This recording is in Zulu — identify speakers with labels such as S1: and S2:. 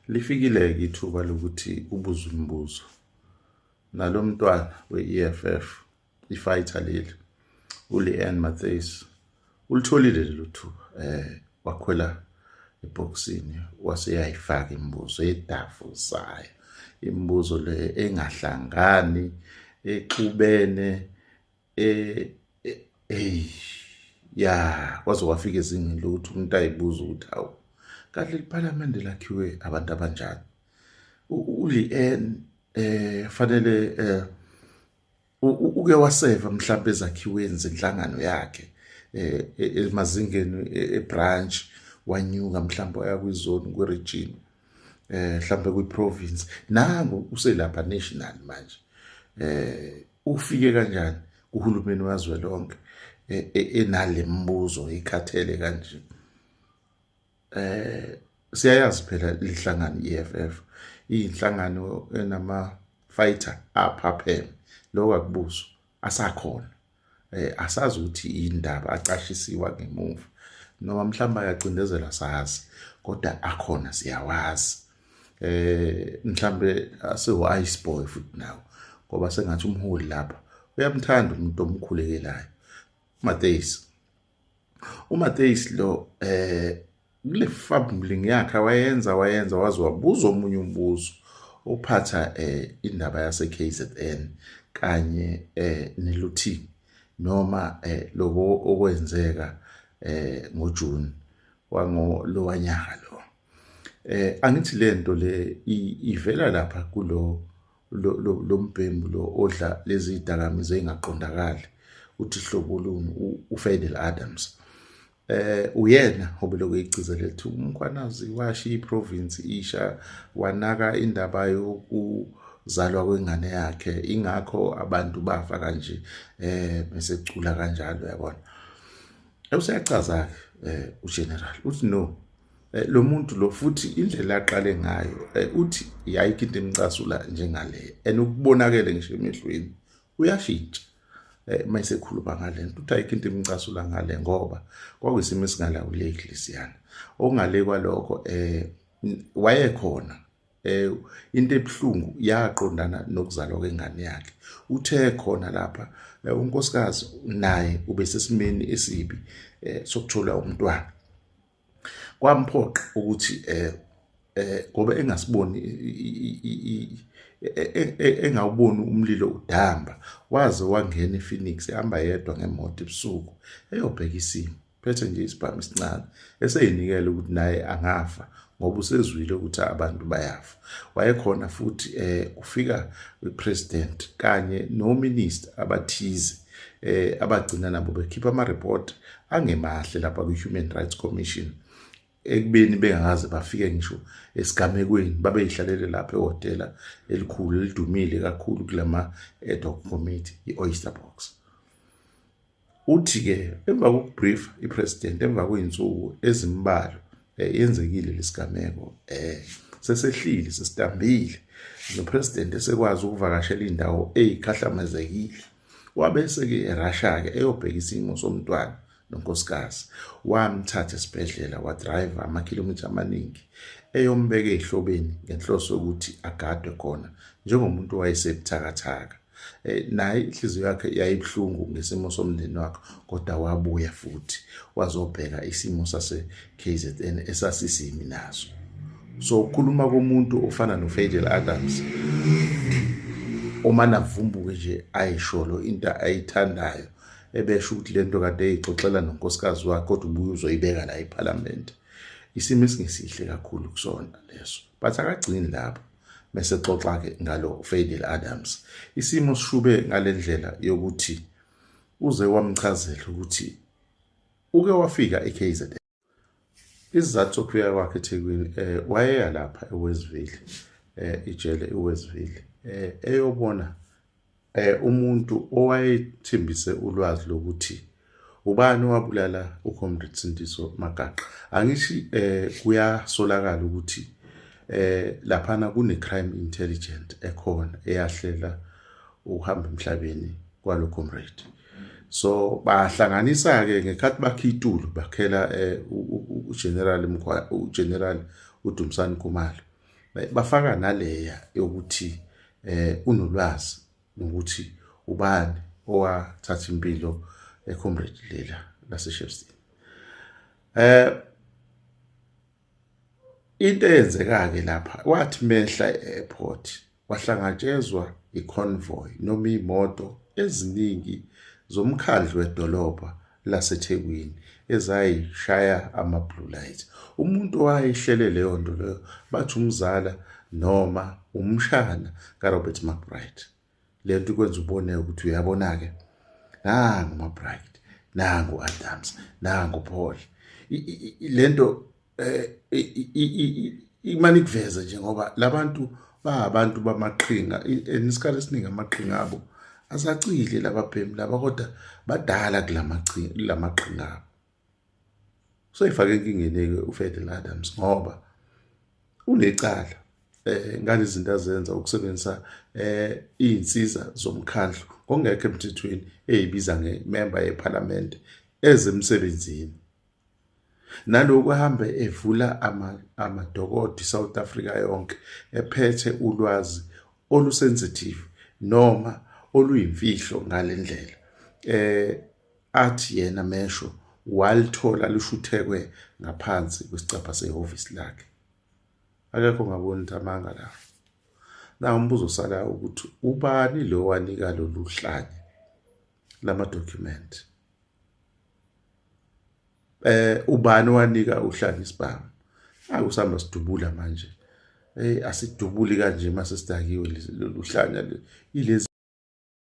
S1: Lifikile-ke ithuba lokuthi ubuze umbuzo. Nalo mntwana we-EFF, i-fighter leli, uLeanne Matthys, ulitholile lelo thuba wakhwela ebhokisini wase yayifaka imibuzo edafuzayo, imibuzo le engahlangani, exubene, hey ya, kwaze kwafika ezingeni lokuthi umuntu ayibuza ukuthi hawu, kahle iphalamende lakhiwe abantu abanjani? uLeanne fanele uke waseva mhlawumbe ezakhiweni zenhlangano yakhe emazingeni ebranch, wanyuka mhlawumbe waya kwizone, kwi-region, mhlawumbe kwi-province, nangu uselapha national manje. Ufike kanjani kuhulumeni wazwelonke enale mibuzo ikhathele kanje? Siyayazi phela lihlangano i-EFF, iyinhlangano enama fighter aphapheme, lokho akubuzwa, asakhona. Asazi ukuthi indaba acashisiwa ngemuva noma mhlawumbe ayacindezela, sazi, kodwa akhona, siyawazi. Mhlambe asewu ice boy futhi nawo, ngoba sengathi umholi lapha uyamthanda umuntu omkhulekelayo. uMatthys, uMatthys lo kule fumbling yakhe wayenza waze wabuza omunye umbuzo ophatha indaba yase KZN kanye nelooting noma lokho okwenzeka ngoJune wango lowanyaka lo. Angithi lento le ivela lapha kulo lo mbhemu lo odla lezi dakamizwa ezingaqondakali, uthi hlobo luni, uFadil Adams. Uyena obelokhu eyigcizelela ukuthi uMkhwanazi washiya iprovince isha, wanaka indaba yokuzalwa kwengane yakhe, ingakho abantu bafa kanje, bese cula kanjalo, yabona. Useyachaza ke uGeneral, uthi no, lo muntu lo futhi indlela aqale ngayo, uthi yayikho into emcasula njengale, and ukubonakele ngisho emehlweni uyashintsha mayisekhuluma ngale nto. Uthi ayikho into emcasula ngale, ngoba kwakuyisimo esingalawuleki lesiyana. Okungale kwalokho, wayekhona, into ebhlungu yaqondana nokuzalwa kwengane yakhe. Uthe khona lapha unkosikazi naye ubesesimeni esibi sokuthola umntwana, kwamphoqa ukuthi ngoba engasiboni, engawuboni umlilo udamba, waze wangena ePhoenix ehamba yedwa ngemoto ebusuku eyobheka isimo, phethe nje isibhamu esincane, eseyinikela ukuthi naye angafa ngoba usezwile ukuthi abantu bayafa. Wayekhona futhi kufika ipresident kanye no-minister abathize abagcina nabo bekhipha ama-report angemahle lapha kwi-Human Rights Commission, ekubeni bengakaze bafike ngisho esigamekweni, babeyihlalele lapha ehhotela elikhulu elidumile kakhulu kulama ad hoc committee, i-Oyster Box. Uthi-ke emva kokubrief ipresident, emva kwey'nsuku ezimbalwa yenzekile lesigameko, sesehlile, sesitambile, nopresident esekwazi ukuvakashela indawo eyikhahlamezekile, wabese-ke erasha-ke eyobheka isimo somntwana nonkosikazi. Wamthatha esibhedlela, wadrayiva amakhilomitha amaningi eyombeka ey'hlobeni ngenhloso yokuthi agadwe khona njengomuntu owayesebuthakathaka. Naye inhliziyo yakhe yayibuhlungu ngesimo somndeni wakhe, kodwa wabuya futhi wazobheka isimo sase KZN esasisimi naso. So ukukhuluma komuntu ofana noFadil Adams, omane avumbuke nje ayisholo into ayithandayo, ebesho ukuthi lento kade eyixoxela nonkosikazi wakhe, kodwa ubuye uzoyibeka la eParliament, isimo esingesihle kakhulu kusona leso. But akagcini lapho, bese xoxa ke ngalo Fadil Adams, isimo sishube ngalendlela yokuthi uze wamchazela ukuthi uke wafika eKZN. Isizathu sokufika kwakhe eThekwini, wayeya lapha eWestville, ijele eWestville, eyobona umuntu owayethembise ulwazi lokuthi ubani owabulala uComrade Sindiso Magaqa. Angithi kuyasolakala ukuthi laphana kune crime intelligence ekhona eyahlela ukuhamba emhlabeni kwalo comrade. So bahlanganisa ke ngekhathi bakhe itulo, bakhela uGeneral Mkhwa, uGeneral uDumsani Khumalo. Bafaka naleya yokuthi unolwazi nokuthi ubani owathatha impilo eComrade lela laseShepstone. Into eyenzeka-ke lapha, wathi mehla e-airport wahlangatshezwa i-convoy noma iy'moto eziningi zomkhandlu wedolobha laseThekwini ezayishaya ama-blue light. Umuntu owayehlele leyo nto leyo bathi umzala noma umshana kaRobert McBride. Le nto ikwenza ubone ukuthi uyabona-ke, nangu uMcBride, nangu u-Adams, nangu uPaul. Le nto imane ikuveze nje ngoba labantu bahabantu bamaqhinga, and isikhathi esiningi amaqhinga abo asacile lababhemi laba, kodwa badala kulamaqhinga abo. Useyifake enkingeni-ke uFadel Adams ngoba unecala ngalezi zinto azenza ukusebenzisa izinsiza zomkhandlu ngokungekho emthethweni eyibiza ngemember yePhalamende ezemsebenzini. Naloku ahambe evula amadokodi South Africa yonke ephethe ulwazi olusensitive noma oluyimfihlo ngalendlela. Athi yena mesho walithola lishuthekwe ngaphansi kwesicabha sehhovisi lakhe. Akekho ongaboni ukuthi amanga lawo. Na umbuzo osala ukuthi ubani lo wanika lolu hlanya lama document? Ubani owanika uhlanya isibhamu? Akusihamba sidubula manje. Hey, asidubuli kanje mase sidakiwe lolu hlanya ilezi.